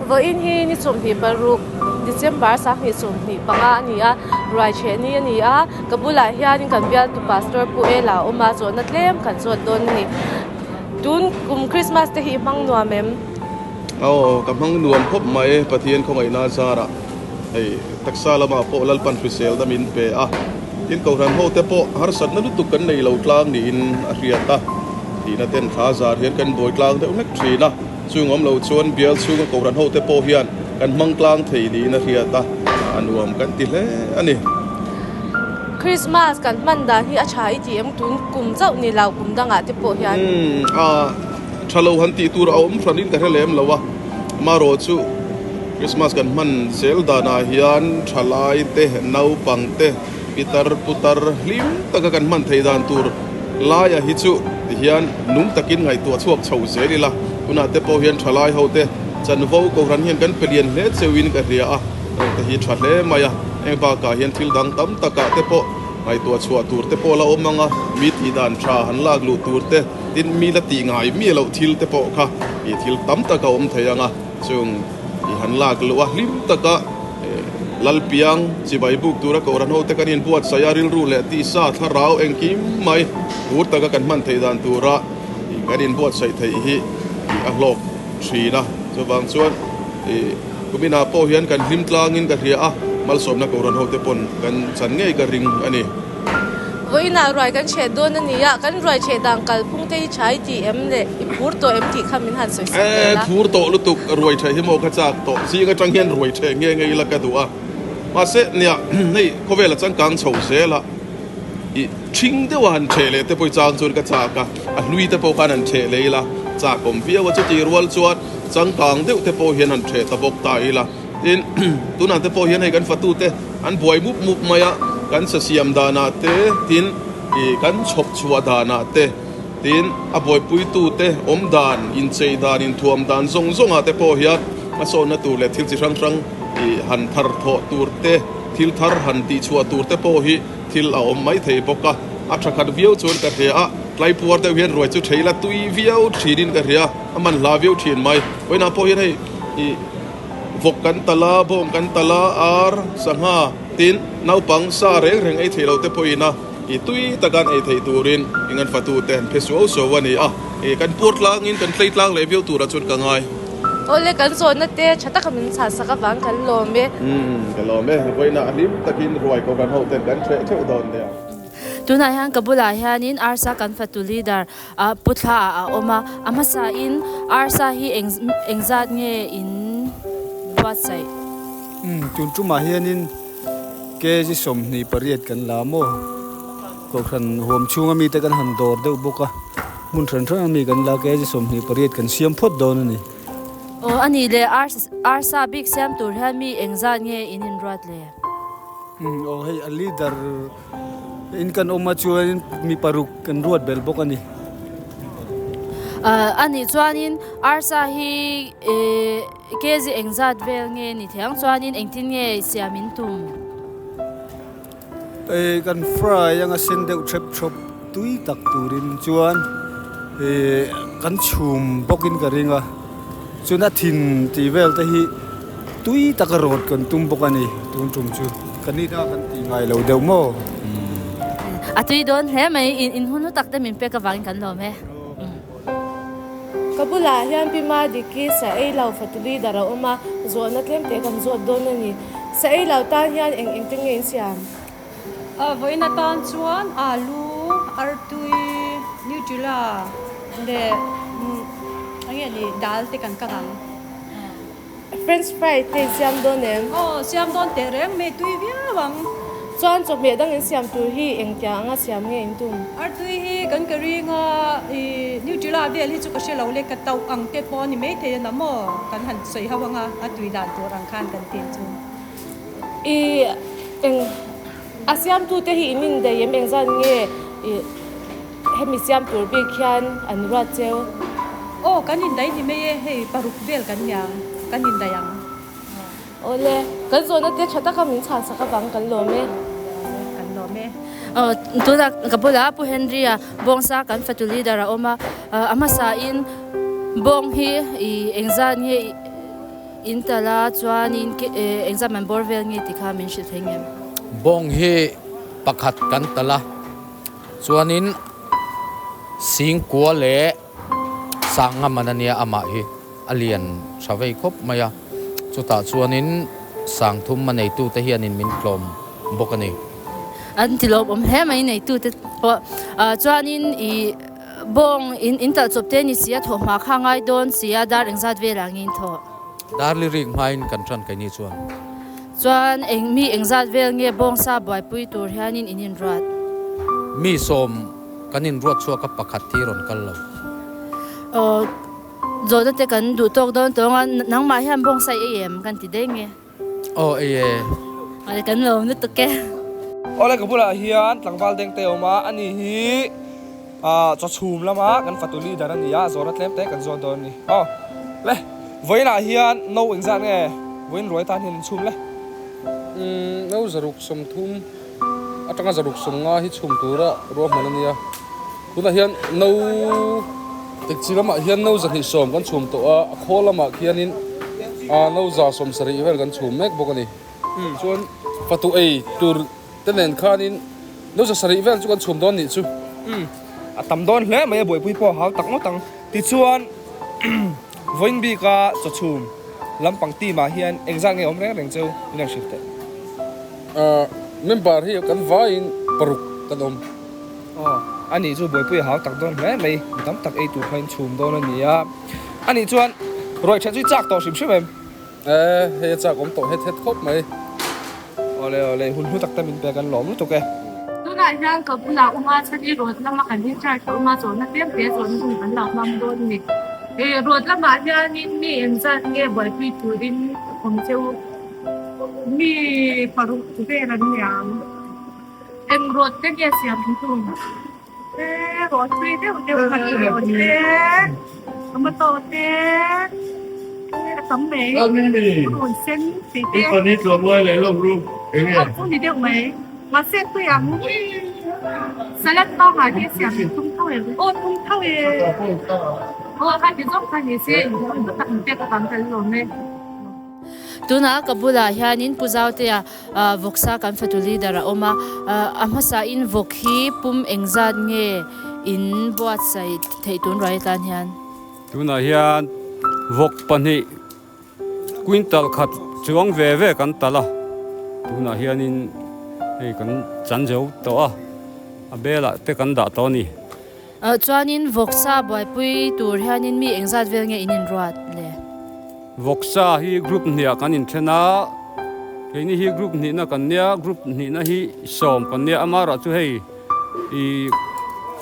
Vawiin hi ni 26 December 2025 a ni a, ruaichheh ni a ni a, ka bulah hianin kan bialtu Pastor Pu Ela a awm a, zawhna tlem kan zawt dawn a ni. Tun kum Christmas te hi i hmang nuam em? Aw, ka hmang nuam khawp mai, Pathian khawngaihna zarah hei taksa lamah pawh Lalpan hrisel dam in pe a, tin Kohhran ho te pawh harsatna lutuk kan nei lo tlang niin a hriat a, tihna ten thla zar hian kan buai tlang deuh hlek thin a, chung awm lo chuan bial chhunga Kohhran ho te pawh hian kan hmang tlang thei niin a hriat a, a nuam kan ti hle a ni. Christmas kan hman dan hi a tha i ti em? Tun kum chauh ni lo kum dangah te pawh hian. Umm a tha lo han tih tur a awm hran in ka hre lem lo a, amaherawh chu Christmas kan hman zel danah hian thalai te, naupang te, pitar putar hlim taka kan hman theih dan tur laia hi chu tihian nung takin ngaihtuah chhuak chho zel ila, tunah te pawh hian thalai ho te chanvo kohhran hian kan pe lian hle cheuhin ka hria a, heng te hi tha hle mai a, heng bakah hian thil dang tam takah te pawh ngaihtuah chhuah tur te pawh la awm ang a, mi tih dan tha han lak luh tur te, tin mi la tih ngai mi loh thil te pawh kha ih thil tam tak a awm thei ang a, chung ih han lak luh a hlim taka Lalpiang chibai buk tura kohhran ho te kan inbuatsaih a, rilru leh tisa thlarau engkim mai tur taka kan hman theih dan tura ih kan inbuatsaih theih hi ih a hlawk thin a, chuvang chuan ih kuminah pawh hian kan hlim tlangin ka hria a, malsawmna kohhran ho te pawn kan chan ngei ka ring a ni. Vawiinah ruai kan chheh dawn a ni a, kan ruai chheh dan kalphung te hi tha i ti em le i phur tawh em tih kha min han sawi sak vel a. E, phur tawh lutuk, ruai chheh hi maw ka chak tawh, zing atang hian ruai chheh nge nge ila ka duh a, mahse nia hei khawvel a changkang chho zel a, i thing deuh a han chheh leh te pawh i chang chuan ka chak a, a hlui te pawh khan han chheh leh ila chak awm viau a, chutih rual chuan changkang deuh te pawh hian han chheh ta bawk ta ila. Tin, tunah te pawh hian hei kan fatute an buai mup mup mai a, kan sasiam danah te, tin ih kan chhawp chhuah danah te, tin a buaipuitute awm dan, inchei dan, inthuam dan zawng zawngah te pawh hian hmasawnna tur leh thil chi hrang hrang ih han thar thawh tur te, thil thar han tih chhuah tur te pawh hi thil a awm mai thei bawk a. A tha khat viau chuan ka hria a, tlaipuar deuh hian ruai chu thei la tui viau thinin ka hria, a man hla viau thin mai. Vawiinah pawh hian hei ih. Vawk kan tal a, bawng kan tal a, ar, sangha, tin naupang sa reng reng ei theih loh te pawhin a i tui taka an ei theih turin eng an fatu te an phe suau suau a ni a, i kan puar tlangin kan tlei tlang leh viau turah chuan ka ngai. Awle kan zawhna te tha taka min chhah sak avang kan lawm e. Umm ka lawm e, vawiinah hlim takin ruai ko kan ho ten kan hreh theuh dawn nia. Tunah hian ka bulah hianin arsa kan fatu leader A pu thla ah a awm a, a hmasa in arsa hi eng engzat nge in buatsaih? Umm tun tumah hianin kg 28 kan la maw? Kohhran huam chhunga mite kan han dawr deuh bawk a, hmun hran hran ami kan la kg 28 kan siam phawt dawn a ni. Aw a nih le, arsa bik siam tur hian mi engzat nge in inruat le? Umm aw hei a leader. In kan awm a chuanin mi paruk kan ruat belh bawk a ni. A nih chuanin arsa hi kg engzat vel nge ni thei ang chuanin engtin nge siam in tum? Kan fry anga sen deuh thep thawp tui tak turin chuan kan chhum bawkin ka ring a, chuan a thin tih vel te hi Tui taka rawt kan tum bawk a ni tun tum chu. Ka ni ta kan tih ngai lo deuh maw? A tui dawn hle mai, in hun hlu tak te min pek avangin kan lawm e. Ka bulah hian Pi Madiki sa ei lo fatu leader a awm a, zawhna tlem te kan zawt dawn a ni. Sa ei lo tan hian eng eng te nge in siam? Vawiin atan chuan alu, artui, nutella leh eng nge ni dal te kan kang ang. French fry te in siam dawn em? Aw, siam dawn teh reng mai, tui viau ang. Chuan chawhmeh dang in siam tur hi engtiang anga siam nge in tum? Artui hi kan ka ring a, ih Nutella vel hi chu ka hre lo le, ka tauh ang te pawh a ni maithei a na maw? Kan han sawi ho anga a tui dan tur ang khan kan ti chu. Ih eng a siamtu te hi in indaih em engzat nge ih Hemi siam tur bik hian an ruat cheu. Aw kan indaih ni mai e, hei paruk vel kan niang, kan indaih ang. Awle, kan zawhna te tha taka min chhan sak avang kan lawm e. Kan lawm e. Aw tunah ka bulah Pu Henry-a bawngsa kan fatu leader a awm a, a hmasa in bawng hi i engzat nge i. in talh a chuanin engzat man bawr vel nge tih kha min hrilh thei ngem? Bawng hi pakhat kan talh a, chuanin singkua leh sanga man a nia amah hi a lian tha vei khawp mai a, chutah chuanin sangthum a neitute hianin min tlawm bawk a ni. An ti lawmawm hle mai neitute pawh chuanin ih Bawng in in talh chawp te ni si a, thawh hma kha ngai dawn si a, dar engzat velah nge in thawh? Dar li rik hmain kan tan kai ni chuan. Chuan eng mi engzat vel nge bawng sa buaipui tur hianin in inruat? Mi sawm kan inruat chhuak a pakhat hi rawn kal lo. Aw zawhna te kan duh tawk dawn tawng a, nangmah hian bawng sa i ei em kan ti daih nge? Aw ei e. Awle kan lawm lutuk e. Awle ka bulah hian tlangval deng te a awm a, ani hi chaw chhum lama kan fatu leader a ni a, zawhna tlem te kan zawt dawn a ni. Aw le vawiinah hian no engzat nge vawiin ruai tan hian in chhum le? Umm no zaruk sawmthum atanga zaruk sawmnga hi chhum tura ruahman a nia. Tunah hian no tekchi lamah hian no zahnih sawm kan chhum tawh a, a khawl lamah khianin no za sawm sarih vel kan chhum mek bawk a ni. Chuan fatu ei tur te nen khanin no za sarih vel chu kan chhum dawn nih chu. A tam dawn hle mai a, buaipui pawh a hau tak ngawt ang. Tichuan vawiin bika chaw chhum lampang team ah hian engzat nge awm reng reng cheu in rawn hrilh teh? Member hi kan vaiin paruk kan awm. Aw, ani chu buaipui a hau tak dawn hle mai, mi tam tak ei tur kha in chhum dawn a ni a. Ani chuan ruai that chu i chak tawh hrim hrim em? E, hei a chak awm tawh het het khawp mai. Awle awle, hun hlu tak te min pek an lawm lutuk e. Tunah hian ka bulah awm a, chhan i road lama kan in charge a awm a, chawlhna tlem te chawlhna hun kan lo hmang dawn a ni. E, road lamah hianin mi engzat nge buaipui turin awm cheu? Mi paruk vel an ni ang. Eng rawt te nge siam in tum? E rawt tui deuh deuh kha ni rawt te, tomato te, a tam mai, purun sen tih te, a ni deuh mai, mahse tui ang salad bangah hi siam in tum tho em? Aw tum tho e, aw kha ti zawk kha ni se, in tak in pek avang kan lawm e. Tunah ka bulah hianin Pu Zautea Vawksa kan fatu leader a awm a, a hmasain vawk hi pum engzat nge in buatsaih theih tun ruai atan hian? Tunah hian vawk pahnih quintal khat chuang ve ve kan talh a, tunah hianin hei kan chan zo tawh a, a belah te kan dah tawh a ni. Chuanin vawksa buaipui tur hianin mi engzat vel nge in inruat le? Vawksa hi group hniah kan inthen a, keini hi group hnihna kan nia, group hnihna hi sawm kan nia, amaherawh chu hei ih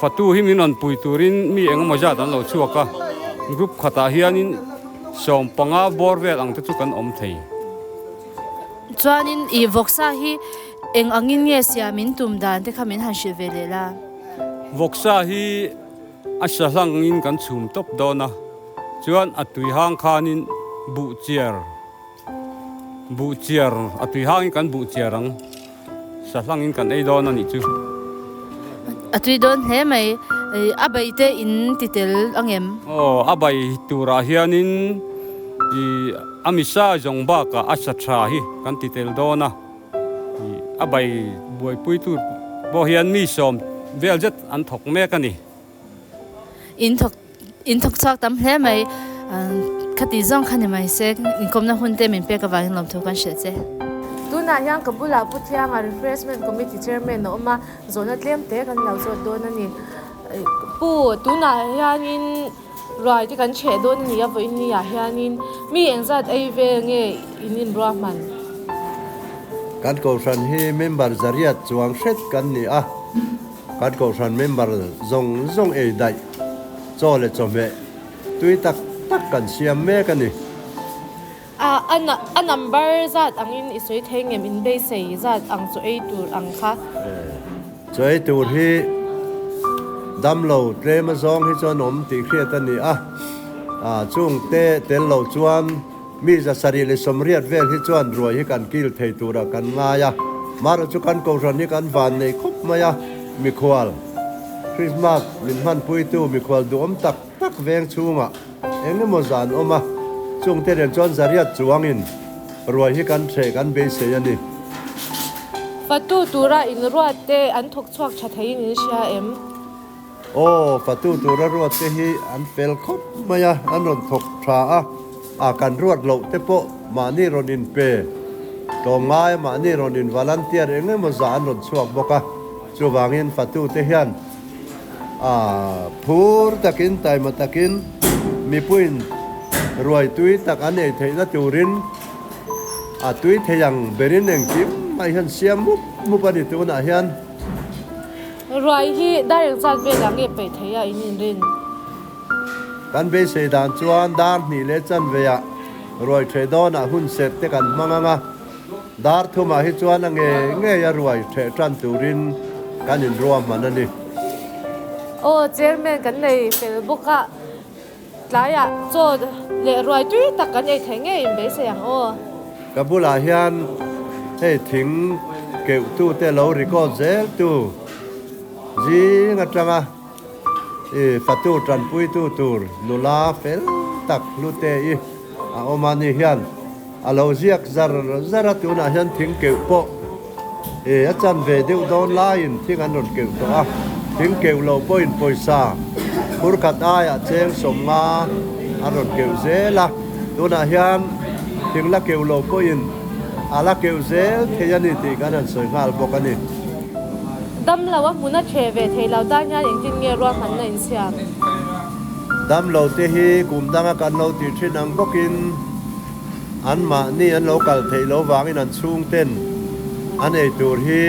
fatu hi min rawn pui turin mi engemaw zat an lo chhuak a, group khatah hianin sawm panga bawr vel ang te chu kan awm thei. Chuanin ih vawksa hi eng angin nge siam in tum dan te kha min han hrilh ve leh la? Vawksa hi a sa hlangin kan chhum tawp dawn a, chuan a tui hang khanin buh chiar, buh chiar, a tui hangin kan buh chiar ang, sa hlangin kan ei dawn a nih chu. A tui dawn hle mai, a bai te in ti tel ang em? Aw, a bai turah hianin i a misa zawng bakah a sa tha hi kan ti tel dawn a. A bai buaipui tur pawh hian mi sawm vel zet an thawk mek a ni. In thawk in thawk chhuak tam hle mai. Khati zawng kha ni mai se, inkawmna hun te min pek avangin lawmthu kan hrilh che. Tunah hian ka bulah Pu Thianga Refreshment Committee Chairman a awm a, zawhna tlem te kan lo zawt dawn a ni. Pu, tunah hianin Ruai te kan chheh dawn a ni a, vawiin ni ah hianin mi engzat ei vel nge in inruahman? Kan Kohhran hi member zariat chuang hret kan ni a, kan Kohhran member zawng zawng ei daih, chaw leh chawhmeh tui tak tak kan siam mek a ni. A number zat angin i sawi thei ngem in beisei zat ang chaw ei tur ang kha. Chaw ei tur hi damlo tlem azawng hi chuan awm tih hriat a ni a, chung te tel lo chuan mi za sarih leh sawmriat vel hi chuan ruai hi kan kil thei turah kan ngai a, marawh chu kan kohhran hi kan van nei khawp mai a, mikhual Krismas min hmanpuitu mikhual duhawm tak tak veng chhungah. Eng emaw zan awm a, Chungte nen chuan zariat chuangin ruai hi kan hreh kan beisei a ni. Fatu tura inruat te an thawk chhuak tha theiin in hria em? Aw, fatu tura ruat te hi an fel khawp mai a, an rawn thawk tha a, a kan ruat loh te pawh mahni rawn inpe tlawmngai, mahni rawn in volunteer eng emaw zah an rawn chhuak bawk a, chuvangin fatu te hian a phur takin taima takin mipuiin ruai tui tak an ei theihna turin a tui thei ang berin engkim mai hian siam mup mup a ni tunah hian. Ruai hi dar engzat velah nge peih thei a in inrin? Kan beisei dan chuan dar hnih leh chanveah ruai ṭheh dawnah hun serh te kan hmang ang a, dar thumah hi chuan a ngei ngei a ruai ṭheh ṭan turin kan inruahman a ni. Aw Chairman kan nei fel bawk a, tlaiah chaw leh ruai tui tak kan ei thei ngei in beisei ang aw. Ka bulah hian hei thing keuh tute lo record zel tu zing atanga I fatu tanpuitu tur nula fel tak hlute i a awm a ni hian a lo ziak zar zar a, tunah hian thing keuh pawh i a chan ve deuh dawn laiin thing an rawn keuh tawh a, thing keuh lo pawhin pawisa phur khat aiah cheng sawmnga an rawn keuh zel a, tunah hian thing la keuh lo pawhin a la keuh zel thei a ni tih kan han sawi nghal bawk a ni. Damlo a hmun a ṭheh ve thei lo tan hian engtin nge ruahmanna in siam? Damlo te hi kum danga kan lo tih ṭhin ang bawkin anmahni an lo kal theih lo vangin an chhungten an ei tur hi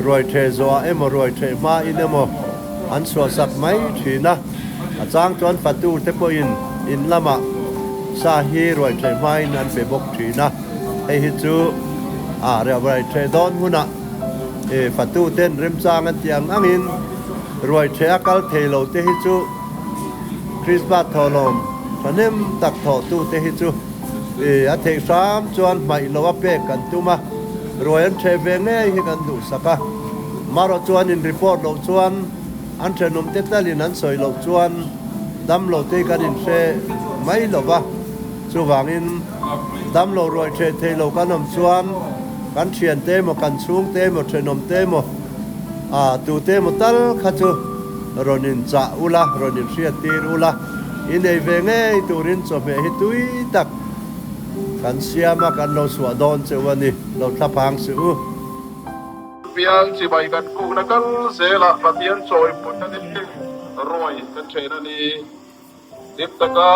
ruai ṭheh zawhah emaw ruai ṭheh hmain emaw an chhuahsak mai ṭhin a, a chang chuan fatu te pawhin in lamah sa hi ruai ṭheh hmain an pe bawk ṭhin a, hei hi chu a ruai ṭheh dawn hunah E fatu ten remchang an tih ang angin ruai ṭheh a kal thei lo te hi chu Krismas thawhlawm thahnem tak thawhtu te hi chu e a theih hram chuan hmaih lo a pek kan tum a, ruai an ṭheh ve ngei hi kan duhsak a, marawh chuan in report loh chuan an ṭhenawm te talin an sawi loh chuan damlo te hi kan inhre mai lo va, chuvangin damlo ruai ṭheh thei lo kan awm chuan Kan thiante emaw, kan chhungte emaw, thenawmte emaw, ah tute emaw tal kha chu rawn inchah ula, rawn inhriattir ula, i nei ve ngei turin chawhmeh hi tui tak kan siam a, kan lo suah dawn che u a ni, lo thlaphang suh u. Bial chibai kan kukna kal zelah Pathian chawiputna ni ruai kan then a ni. Hlim taka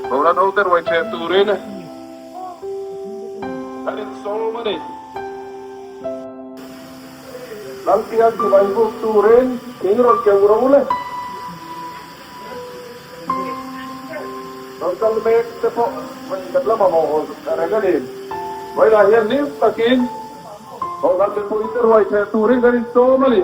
Kohhran hote ruai ṭheh turin kan insawm a ni. Lalpian chibai buk turin thing rawn keuh rawh u le. Rawn kal mek te pawh vawi khat la mamawh reng a ni. Vawilah hian hlim takin Kohhran mipuite ruai ṭheh turin kan insawm a ni.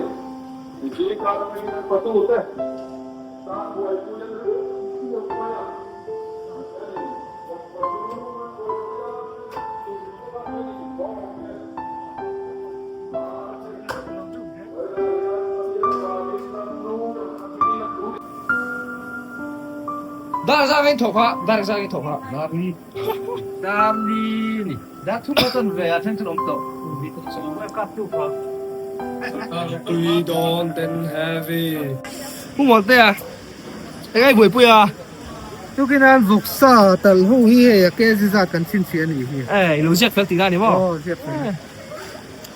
Dar zang in thawk ha, dar zang in thawk ha. Dar ni. Dar ni ni. Dar thum a chan ve a then chu awm tawh. Kap tu kha. Tui dawn ten heavy. Pu Muante a, eng ai buaipui a? Tukin an vawksa tal ho hi hei a kg zat kan chhinchhiah a nih hi. Eh, i lo ziak fel tihna a ni maw? Aw, ziak fel.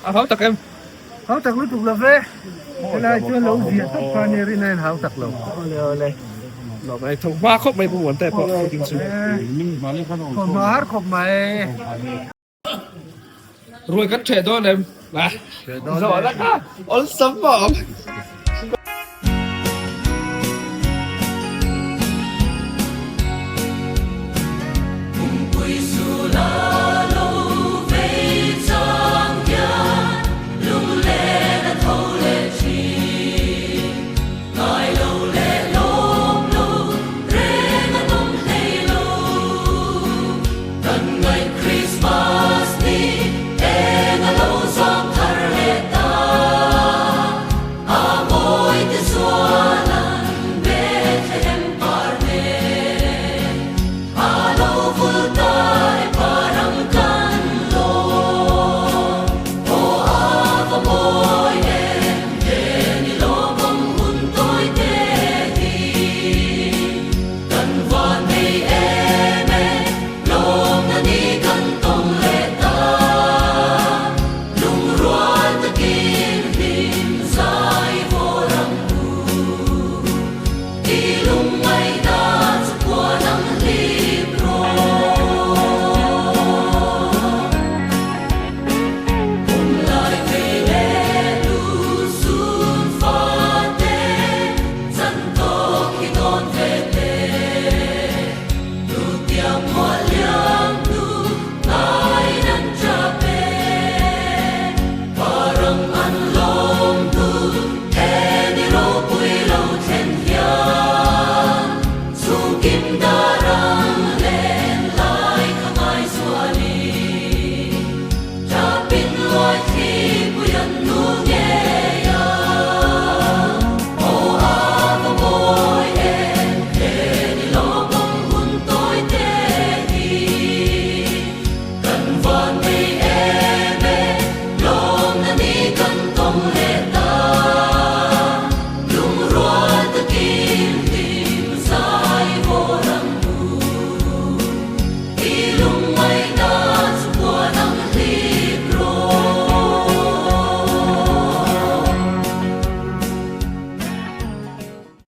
A hau tak em? Hau tak lutuk lo ve. Helai chuan lo ziah tawp kha nia rin a in hau tak lo. Awle awle. Lawm ai tho hma khawp mai Pu Muante pawh tukin chu. Tho hma har khawp mai. Ruai kan ṭheh dawn em? Ṭheh dawn e. Zawh na kha awlsam pawh a awm.